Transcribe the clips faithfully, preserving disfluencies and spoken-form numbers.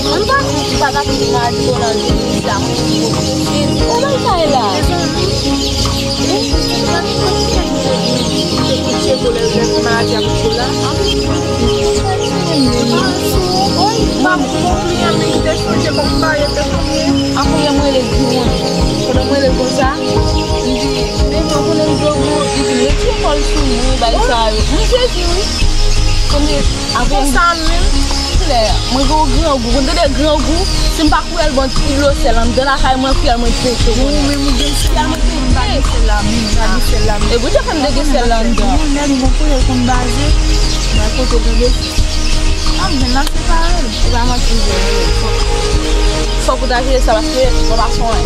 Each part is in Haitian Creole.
Mwen pa konn si pa ta fin maladi konan di sa. Ou bay sa e la. Apre mwen rele di mwen. Pandan mwen rele konsa, li di, men mwen konnen m dwe ou, li di, retire kò l sou mwen, bay sa yo. Mwen sezi wi. Konbyen, apre konsa menm. Klè, mwen gen yon grangou. Mwen tande grangou, si m pa kouri al ban ti dlo sèl anndan lakay mwen, fyèl mwen pete. Ou menm ou gen sèl, mwen pa gen sèl la menm, pa gen sèl la menm. E bouda fè m te gen sèl la anndan. Yon nèg ou konn kote l konn baze, nan kote w tande. Ap jwenn nan se pa rèl. E pa manti vre, fòk, fòk ou ta jere sa paske mwen pa sonje.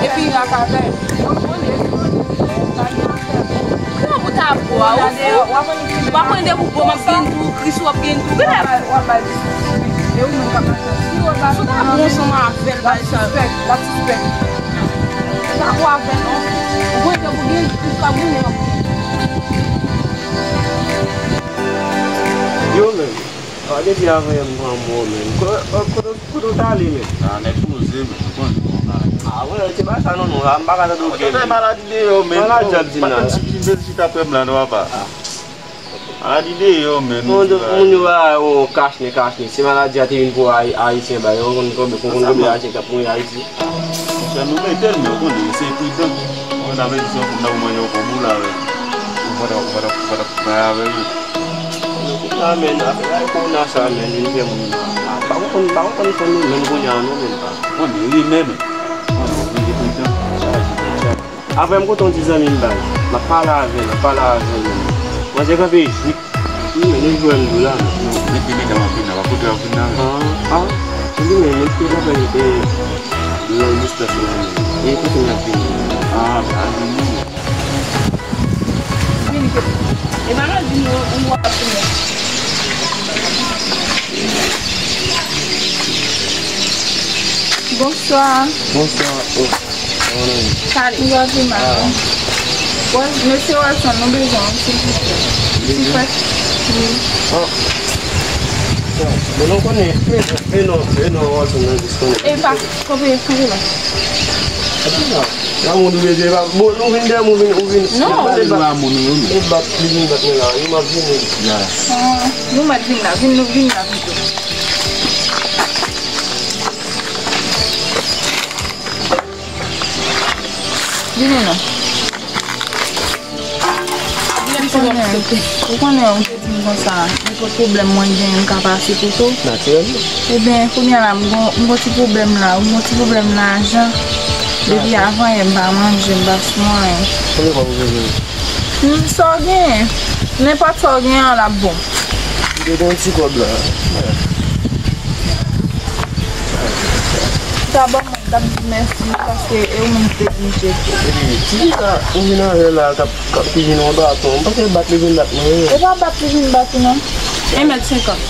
Epi, y ap avè. Kòman pou ta bò a, ou fou? Ou pa konnen depi w bò m ap gen tou, Kris w ap gen tou. Genlè w ap bay diskou. E ou menm k ap mache. Si w ta bò ansanm avè l, bay sa. L ap sispèk, l ap sispèk. Ou pa bò avè l non. Ou konnen depi w gen Kris w ap gen, l ap gen. Yo menm. A, depi avan yè m pran mò menm. Ko-, ko-, kote, kote w t ale menm? A, nèg poze menm, ou konn. A, wè, se pa sa non, non, a, m pa ka tande w byen. Maladi deyò menm. Maladi ap di m la. Ti vin chita prè m la non, papa. Maladi deyò menm. Moun yo pa, o, kachnen, kachnen. Se maladi a te vin pou Ayi-, Ayisyen bay. Ou konn konbyen, ou konn konbyen Ayisyen k ap mouri Ayiti? Monchè, nou mete l, men ou konnen, se pridan. Ou konn avè di se yon moun nan ou manje yon konbou la, men ou pa t ap, ou pa t ap, ou pa t ap bay avè l. Kounye a, men, afè kowona sa, men, vin fè moun pa konprann, pa konprann fò nou menm kounye a, non, men, pa. Mwen, rimè, men. Mwen, oblije pridan. Sa, sa. Apre m kontan yon ti zanmi m bay. M ap pale avè l, m ap pale avè l. Manje kanpe jwit. Wi, men nou jwe m dou la, men. Mete medam ap vin la, pa kote ap vin la, men. Ah, ah. Li men, men ki la fè, eh, long distance la, men. E kote m ap vin? Ah, men al vin, men. Vin, ke, e pa nan di nou, ou ap vin. Bonswa. Bonswa. Oh, oh, non. Kale. Ou ap vin mal. Ah. Bon, mesye Wilson, nou bezwen w, silvouplè. Bezwen? Silvouplè. Wi. Ah. Bon, bon, nou konnen, men, men non, men non, Wilson, nou jis konnen. E pa, kanpe, kanpe la. Kanpe la. Nan moun ou bezwen, pa, bon, nou vin dèyè, ou vin, ou vin. Non. Li pa moun ou, non. E bat, li vin bat mwen la, li m ap vini. Ya. Ah, nou mèt vin la, vin, nou vin la pito. Vini non. Ou konnen, ou konnen, ou te di m konsa, nenpòt pwoblèm mwen gen, m ka pase kote w. Natirèlman. Ebyen, kounye a la, m gon, m gon ti pwoblèm la, m gon ti pwoblèm lajan. Depi avan yè, m pa manje, m pa swen. Konbyen kòb ou bezwen? Hmm, sa w genyen. Nenpòt sa w genyen an, l ap bon. M te gen yon ti kòb la. Sa bon, mwen t ap di mèsi paske e ou menm ki te di m cheke. Epi, ti fi sa, ou vin avè l la, k ap, k ap kizine yon baton. M panse bat li vin bat mwen. E pa bat li vin bat ou non. En mèt senkant.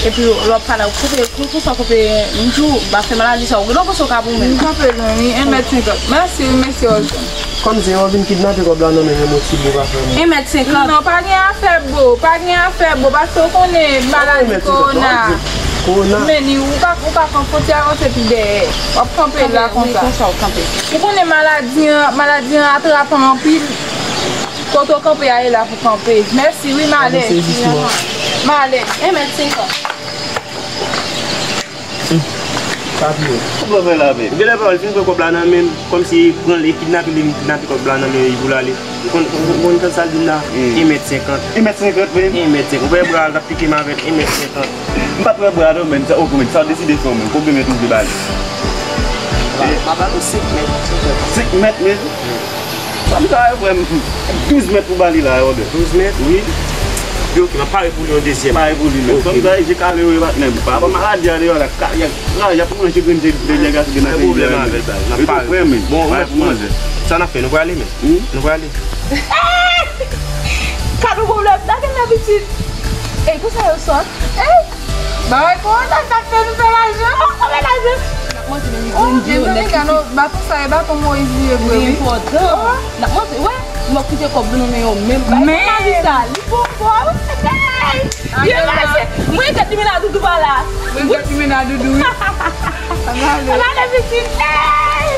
Epi, lè w ap pale, ou koupe, kou, kou sa koupe, m di w, ba fè maladi sa, ou genlè panse w ka pou mwen. M kanpe lwen, wi, en mèt senkant. Mèsi, wi, mèsi, Wilson. Kòmsi yo vin kidnape kòb la nan men yo, moti bo pa fè moun. En mèt senkant. Non, pa gen afè bo, pa gen afè bo, paske w konnen maladi kowona. Kowona. Men ni, ou ka, ou ka pran fwontyè a rantre pi dèyè. W ap kanpe la konsa. Wi, konsa w kanpe. Ou konnen maladi an, maladi an atrapan anpil. Kote w kanpe a, e la pou kanpe. Mèsi, wi, m ale. Seyisman. M ale, en mèt senkant. Sa pi wo. Ou pran fè la, men. Genlè pa wè l fin pran kòb la nan men m, kòmsi pran l e kidnape li, kidnape kòb la nan men li pou l ale. Ou konn, ou konn, ou konn sa l di m la? En mèt senkant. En mèt senkant, men. En mèt senkant. Ou wè bra l t ap pike m avè l, en mèt senkant. M pa t wè bra non, men sa, ok, men sa w deside fè w menm. Konbyen mèt ou vle ba li? M a ba l senk mèt. Senk mèt, men? Sa m ka wè, frè m. Douz mèt pou ba li la, Robert. Douz mèt? Wi. Yo, ok, m ap pare pou li yon dezyèm. Pare pou li, men. Ok. Kòm sa, je kale yo, yo pa t menm. Pa rapò maladi a deyò la, ka, y a, y a, y ap manje grenn je, dènyè gaz gen nan peyi a. Pwoblèm avè l, ba. M ap pare pou li. Bon, ou mèt pou manje. Sa n ap fè, nou prale, men? Hmm? Nou prale. Ka nou pwoblèm, ta gen labitit. Ey, konsa yo sòt. Ey, bagay kowona sa fè nou fè lajan. Oh, konbyen lajan? N ap manje menm. Oh, grenn je, mezanmi, gade baton sa, e baton Moyiz li ye vre, wi. Li enpòtan. Oh. N ap manje, wè. M ap kite kòb nou nan men yo menm. Bay nan lavi sa, li bon, bon. Ey! Byen mache. Mwen kat limena doudou pa la. Mwen kat limena doudou, wi. Ann ale. Ann ale, pitit. Ey!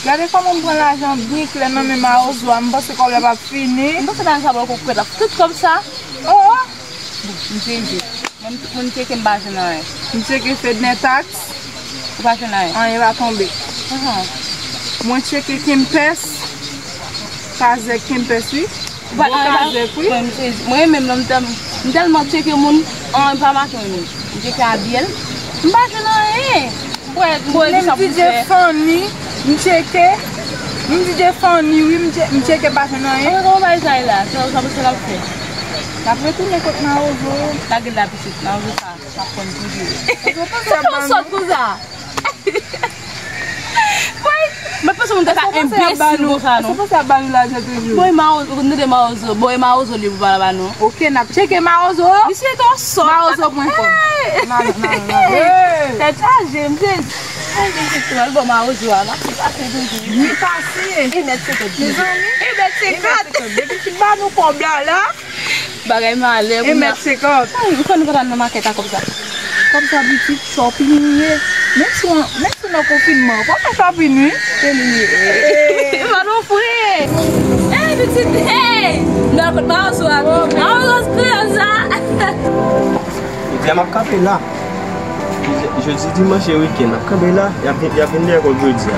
Gade kòman m pran lajan byen klè nan men mawozo a, m panse kòb la p ap fini. M panse nan sa bò kokwèt la. Tout kòb sa. Oh! Bon, m tcheke. Mwen, m, mwen m tcheke, m pa jwenn anyen. M tcheke Fedner Tax. Ou pa jwenn anyen? Anyen pa tonbe. Ahan. Mwen tcheke Kempès. Kazèk Kempès, wi. Ou pa nan anyen la? Mwen, m sezi. Mwen menm nan, m tèl-, m tèlman tcheke moun, anyen pa mache mwen menm. M tcheke Abyèl, m pa jwenn anyen. M kwè, m kwè li sa pou fè. Fanny, m tcheke. M D J Fanny, wi, m tche-, m tcheke, pa jwenn anyen. Anyen, kòman bagay sa ye la? Sa, sa, sa l ap fè? N ap retounen kot Mawozo. Lage l la pitit, Mawozo sa, sa konn toujou. Ou panse ap ban nou? Sòt konsa. Woy! Mwen panse moun ta ka enbesil konsa, non. Èske w panse ap ban nou lajan toujou? Bon, e Mawozo, nou tande Mawozo. Bon, e Mawozo li pou pale ba nou. Ok, n ap tcheke Mawozo. Misye te yon sòt. Mawozo pwen kòm. Hey! Tèt chaje, m sezi. Ay, men se mal bon Mawozo a, m ap pase toujou. Li pase. E mèt senkant. Mezanmi. E mèt senkant. Depi fin ba nou kòb la, la. Bagay malè, kounye a. E mèt senkant. Ay, ou kwè nou pa t al nan makèt a kòb sa? Kòb sa pitit, shopping li ye. Menm si w, menm si w nan konfinman, fò w fè shopping, wi. Se li ye. Fò nou fre. Ey, pitit, ey! Nou al kot Mawozo a. Mawozo kreyòl sa. Jodi a m ap kanpe la. Jodi dimanch e wikenn, m ap kanpe la, y ap vin, y ap vin dèyè kòb jodi a.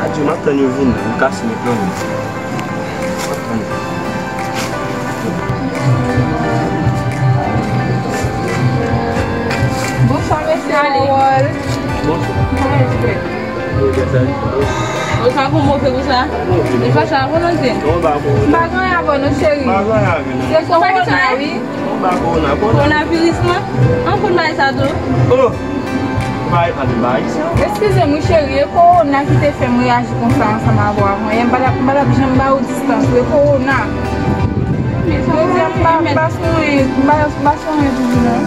Adye, m ap tann yo vini, m kase met nan men. M ap tann yo. Bonswa, mesye Harold. Bonswa. Kòman w ye? Ou sa gon move pou sa? Li fache a volonte. M pa gen anyen avè w non, cheri. Se kowona, wi. Kowonaviris lan? An konn bagay sa tou? Oh! Bay, pa di bay sa. Eskize m wi cheri, e kowona ki te fè m reyaji konsa ansanm avè w avan yè. M pa t ap, m pa t ap janm ba ou distans wi, e kowona. Jodi a m pa, m pa sou anyen, m pa, m pa sou anyen toujou non.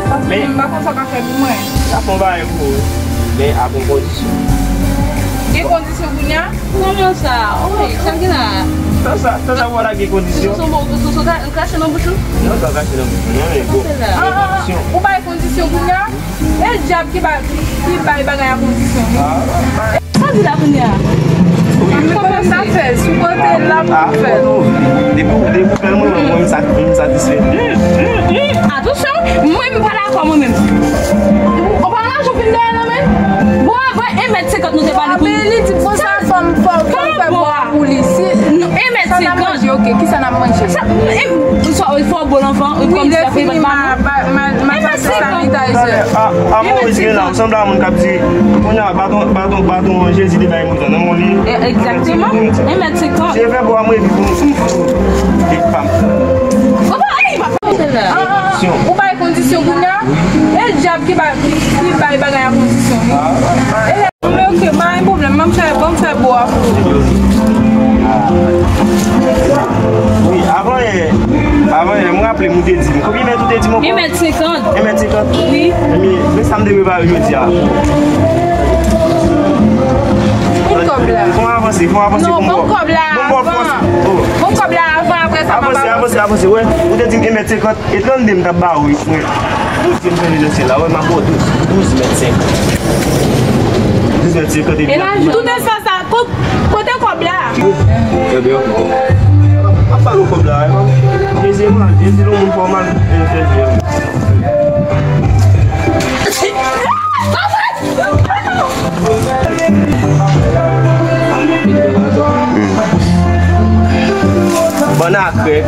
Paske m pa konn sa w ka fè pou mwen. Sa fon bagay pou ou, men ak yon kondisyon. Gen kondisyon kounye a? Kòman sa? Oy, sa gen la? Tan sa, tan sa w wè la gen kondisyon. Ou sou, ou sou, ou sou krache nan bouch ou? Non, pa krache nan bouch mwen, non, men bon. Gen kondisyon. Ou bay kondisyon kounye a? E dyab ki bay, ki bay bagay a kondisyon. Sa di la kounye a? Kòman sa fè? Sou kote l ap fè. Depi, depi w fè l, mwen, mwen, m sa, m satisfè. Atansyon, mwen, m pa dakò mwen menm. Ou pa nan lajan fin dèyè nan men? Bon, avan, en mèt senkant nou te pale pou li di konsa, fò m, fò m fè bò a pou li. Si sa n ap manje, ok, kisa n ap manje? Sa, e, sa, fò bò l anvan, e, kòm si sa fè bat baton. En mèt senkant. Talè, a, a Moris gen la, ou sanble a moun k ap di, kounye a, baton, baton, baton, Jezi te bay mouton nan men li. E, egzakteman. En mèt senkant. Se fè bò a mwen, epi pou m, epi pa m. Ou bay kondisyon kounye a? E dyab ki bay, ki bay bagay a kondisyon wi. E lè, men ok, pa gen pwoblèm, ban m fè, ban m fè bò a pou ou. Wi, avan yè, avan yè, m raple m ou te di m. Konbyen mèt ou te di m ankò? En mèt senkant. En mèt senkant? Wi. Ebyen, men sa m te prepare jodi a. Ban m kòb la. Fò avanse, fò avanse pou m. Non, ban m kòb la avan. Ban m kòb la avan, apre sa m ap avanse. Avanse, avanse, avanse, wè. Ou te di m en mèt senkant, e trannde m t ap ba ou, wi, frè. Ou di m fè lesansyèl la, wè, m ap ba w douz, douz mèt senkant. Douz mèt senkant epi. E la, tout sa, sa, ko-, kote kòb Ebyen, ok. Ap ba nou kòb la, e, man. Jezi, man. Jezi, nou moun fò mal entèvyou. Bann a krèk.